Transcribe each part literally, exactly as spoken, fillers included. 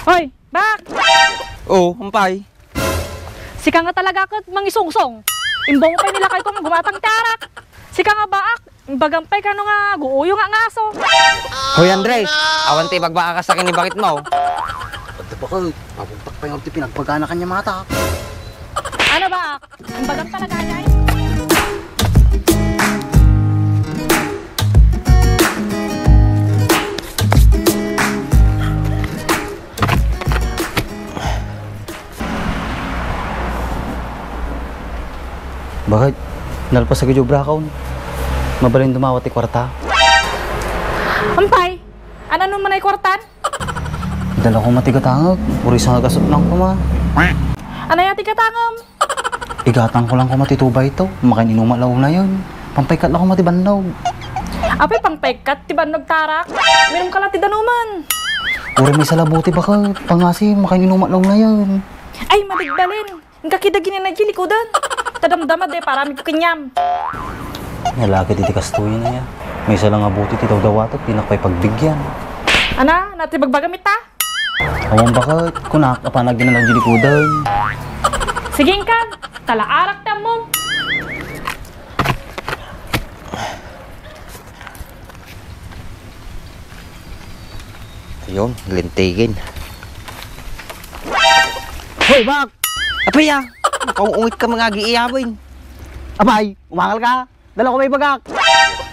Hoy, Baak! Oh, umpay. Sika nga talaga ket mangisungsong. Imbagam pay ni lakayko nga gumatang ti arak. Sika nga, Baak, imbagam pay kano nga aguuyong nga aso. Hoy, Andres, awan ti ibagbaga kas ken ni baketmo. Adda baket, mabugtak pay nga ti pinagbagana kaniak, Baak. Ano, Baak? Imbagam talaga, ay. Baket, nalpas a gid ti obrakon. Mabalin dumawat ti kuarta. Umpay, ania man ti kuartan? Dala koma ti gatangek, uray sanga gasut lang koma. Ania ti gatangem? Igatangko lang koma ti two by two, makin-inumak la unayen. Pangpaikkat la koma ti bannog. Apay pangpaikkat ti bannog, Tarak? Uminumka la ti danuman. Uray maysa la buti, baket, pangasim, makin-inumak la unayen. Ay, madigbalin. Inka kadi ginina idiay likudan. Ta damdama ti paramidko kaniam. Nalagad iti kastoyen aya. Maysa la nga buti ti dawdawatek, dinak pay pagbigyan. Ania, ania ti ibagbagam ita? Awan, baket, kunak, apanak ginina idiay likudan. Sige, inkan, ta la arak ti ammom. Ayun, lintigen. Hoy, Baak! Apay a, nakaung-ungitka nga agiiyaben. Apay, umangalka? Dala koma ti ibagak.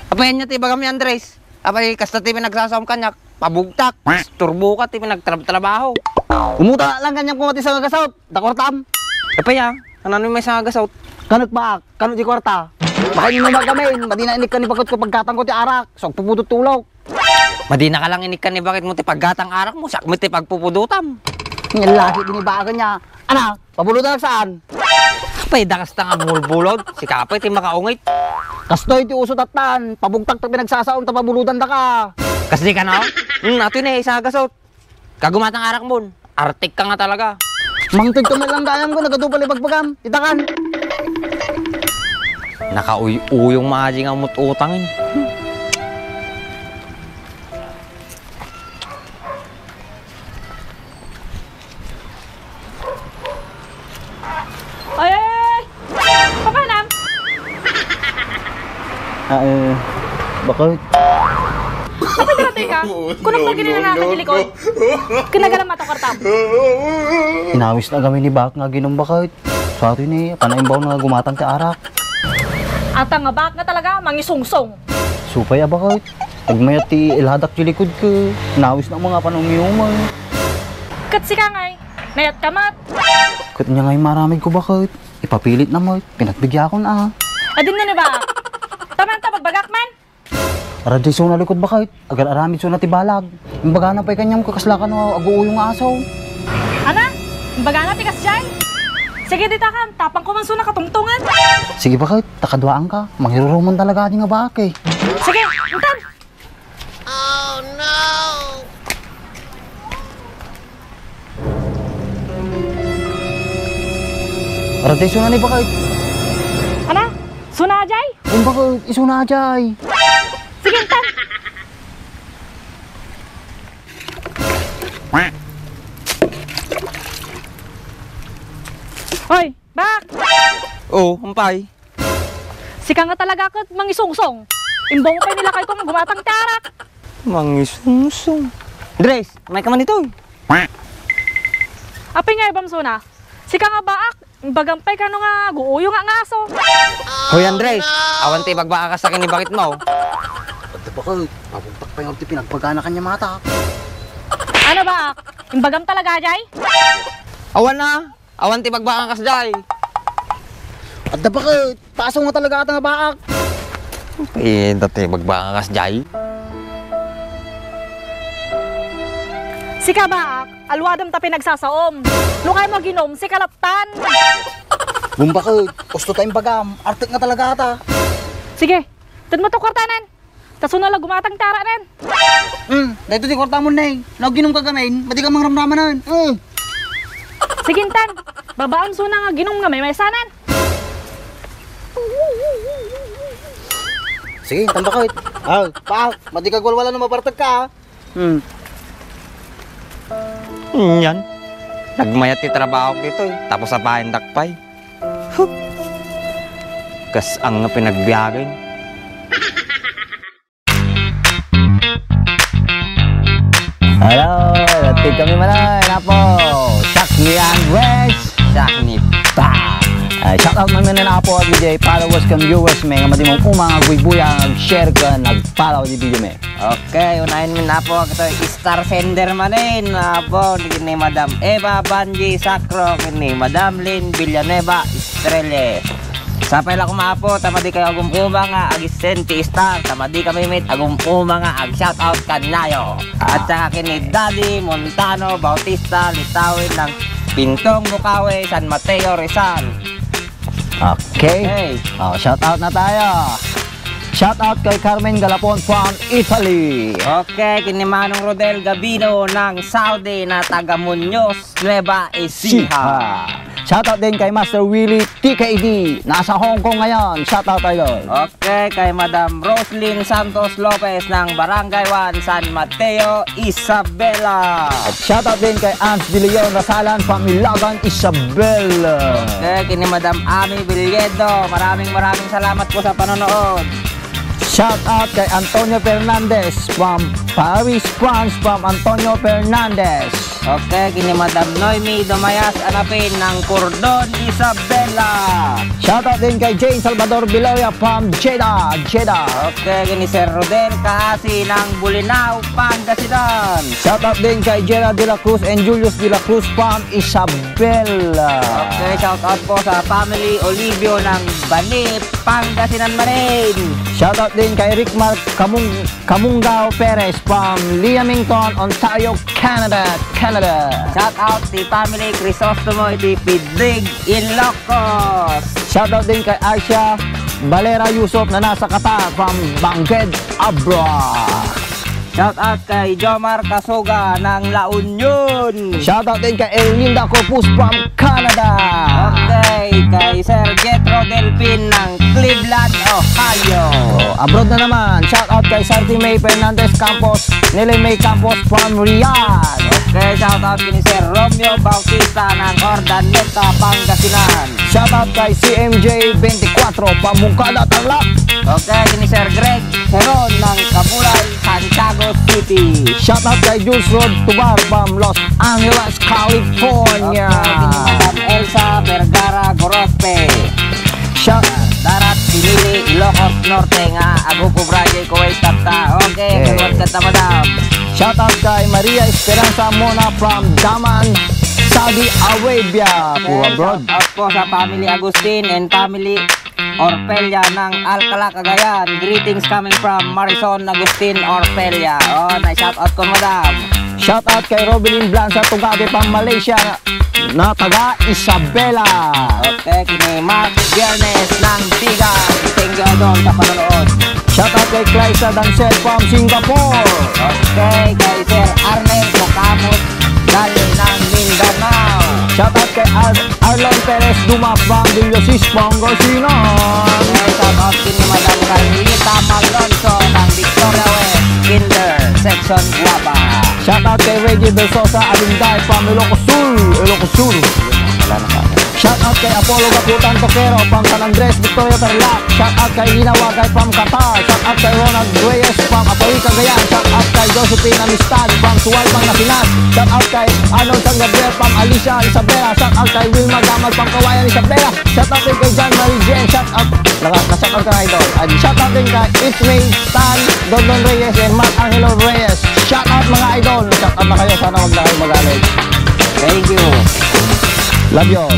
Apay, ania ti ibagam, Andres? Apay, kasta ti pinagsasaom kaniak, pabugtak, isturboka ti pinagtrab-trabaho. Umuta lang kaniam koma ti sanga gasut, ta kuartam. Apay a, ania man ti sanga gasut? Kano, Baak, kano ti kuarta? Makin-inumak kami, madina inikkan ni baketko paggatangko ti arak, so agpupudot tulok. Madinaka lang inikkan ni baketmo ti paggatang arakmo, siak met ti pagpupudotam. Ania lagi ti ibaga kaniak. Ania, pabulodtanak saan? Apay, da kasta nga bulbulod, sika pay ti makaungit. Kastoy ti uso tattan, pabugtak ti pinagsasaom ta pabulodandaka. Kasdi kano? Hmm, atoy ni, sanga gasut. Kagumatang arakmon, artikka nga talaga. Mangted ka man lang gayam ko, nagadu pay ibagbagam. Itakan. Nakauy-uyong maadi nga umut-utangin. Ay, ay, ay, ay! Papanam? Ah, eh, baket. Apay, grabe ka. Kunam na ginina na kanilikod. Kinagalam ato kartam. Inawis na kami ni Baak nga aginom, baket. Sa ato ini, panaimbaw na gumatang ti arak. Ata nga Baak nga talaga, mangisungsong. Supay a, baket. Agmayat ti iladak ti likod ko. Inawis na mga panumiyumay. Ket sika ngay, nayat ka met. Ket nia ngay maramid ko, baket. Ipapilit na met. Pinagbigyakon a. Adin na ni Baak. Taman ta bagbagak man. Aradjay sona likod, baket. Agar-aramid sona ti balag. Imbagana pay kaniam, kasla kano aguuyong nga aso. Ania? Imbagana ti kasdiay? Sige, dita kan, tapang ko man sona katungtungan. Sige, baket, ta kaduaanka. Mangiruruman talaga adi nga Baak, eh. Sige, intan. Aradjay sona ni, baket. Ania? Sona jay? Ania, baket, isona jay. Sige, intan. Hoy, Baak! Oh, umpay. Sika nga talaga ket mangisungsong. Imbagam pay ni lakayko nga gumatang ti arak. Mangisungsong. Andres, umayka man ditoy. Apay nga ibam sona? Sika nga Baak, imbagam pay kano nga aguuyong nga aso. Hoy, Andres, awan ti ibagbaga kas ken ni baketmo. Adda baket, mabugtak pay nga ti pinagbagana kaniak. Ania, Baak? Imbagam talaga jay? Awan a. Awan ti ibagbaga kasdiay. Adda baket, paso nga talaga ata nga Baak. Eh, adda ti ibagbaga kasdiay. Sika, Baak, aluadem ta pinagsasaom. No kayatmo aginom, sika latta. Ngem baket, usto ta imbagam, artek nga talaga ata. Sige, tedmo ti kuartanan. Ta sona la gumatang ti araknen. Hmm, daytoy ti kuartamon, Neng. No aginumka gamin, madika mangramramanen. Hmm. Sige, intan. Babaam sona nga aginum nga maymaysanen. Sige, intan, baket. Ah, pa, madika agwalwala no mapartekka, ah. Hmm. Nyan. Nagmayat ti trabaho ditoy. Tapos apayendak pay. Huh. Kas ang nga pinagbiagen. Hello, natid kami manay, napo. Shaq ni Andres. Shaq ni Pa. Ay, shout out man na, apo, at D J followers kan viewers, may nga madimong uma nga guybuya, nag-share ka, nag-follow di video, may. Okay, unahin mi, apo, ito, star sender manen, apo, ni Madam Eva Banji Sacro, ni Madam Lynn Villanueva Estrella. Sapay la koma, apo, ta madi kayo agum-uma nga ag-send ti star, ta madi kami met agum-uma nga ag-shout out kanayo. Ah. At saka kini Daddy Montano Bautista, Litawin ng Pintong Bukawe, San Mateo, Rizal. Okay. Okay. Oh, shout out na tayo. Shout out kay Carmen Galapon from Italy. Okay, kini Manong Rodel Gabino ng Saudi na taga Muñoz, Nueva Ecija. Ecija. Shout out din kay Master Willie T K D. Nasa Hong Kong ngayon. Shout out, idol. Okay, kay Madam Roslyn Santos Lopez ng Barangay one, San Mateo, Isabela. At shout out din kay Ans de Leon Rasalan from Ilagan, Isabela. Okay, kini Madam Ami Villedo. Maraming, maraming salamat po sa panonood. Shout out kay Antonio Fernandez from Paris, France, from Antonio Fernandez. Okay, kini Madam Noemi Dumayas Anapin ng Cordon, Isabela. Shout out din kay Jane Salvador Viloria from Jeddah, Jeddah. Okay, kini Sir Rodel Kaasi ng Bolinao, Pangasinan. Shout out din kay Gerald de la Cruz and Julius de la Cruz from Isabela. Okay, shout out po sa family Olivio ng Bani, Pangasinan manen. Shout out din kay Rickmar Kamung-, Kamunggao Perez from Leamington, Ontario, Canada, Canada. Shout out ti family Crisostomo iti Piddig, Ilocos. Shout out din kay Aisha Valera Yusuf na nasa Qatar from Bangked, Abra. Shout out kay Jomar Kasuga ng La Union. Shout out din kay Erlinda Corpus from Canada. Okay, kay Sir Jethro Delpin ng Cleveland, Ohio. Oh, abroad na naman. Shout out kay Santi May Fernandez Campos, Nelly May Campos from Riyadh. Okay, shout out kini Sir Romeo Bautista ng Urdaneta, Pangasinan. Shout out kay C M J twenty-four from Moncada, Tarlac. Okay, kini Sir Greg Heron ng Cabulay, Santiago City. Shout out kay Jules Rod Tubar from Los Angeles, California. Okay, kini Madam Elsa Vergara Gorospe. Shout Darat, Pinili, Ilocos Norte nga agupo Brajay Kuwait tatta. Okay, okay. Kumusta ta, madam? Shout out kay Maria Esperanza Mona from Daman, Saudi Arabia. Okay, abroad. Shout out po sa family Agustin and family Orpelia ng Alcala, Cagayan. Greetings coming from Marison Agustin Orpelia. Oh, na shout out ko, madam. Shout out kay Robilin Blanza Tugabe from Malaysia na taga Isabela. Okay, kini Mark Biernes ng Bigan. Thank you, idol, sa panonood. Shout out kay Clysa Dancel from Singapore. Okay, kay Sir Arnel Bocamos, Dali ng Mindanao. Shout out kay Ar-, Arlon Perez Duma from Villasispang, Pangasinan. Okay, shout out din ni Madam Carmelita Malonzo ng Victoria West, Kinder, Section Guapa. Shout out kay Reggie Versosa Alingay from Ilocos Sur, Ilocos Sur. Wala na ka. Shout out kay Apollo Gaputan Tokero from San Andres, Victoria, Tarlac. Shout out kay Lina Wagay from Qatar. Shout out kay Ronald Reyes from Apawi, Cagayan. Shout out kay Josephine Amistad from Sual, Pangasinan. Shout out kay Arnold San Gabriel from Alicia, Isabela. Shout out kay Wilma Gamal from Kawayan, Isabela. Shout out din kay John Marie Jen. Shout out. Naka-, na-shout out ka na, idol. Ay, shout out din kay Ismail Stan, Dondon Reyes, and Mark Angelo Reyes. Shout out, mga idol. Shout out na kayo. Sana wag na kayo magalit. Thank you. Love you all.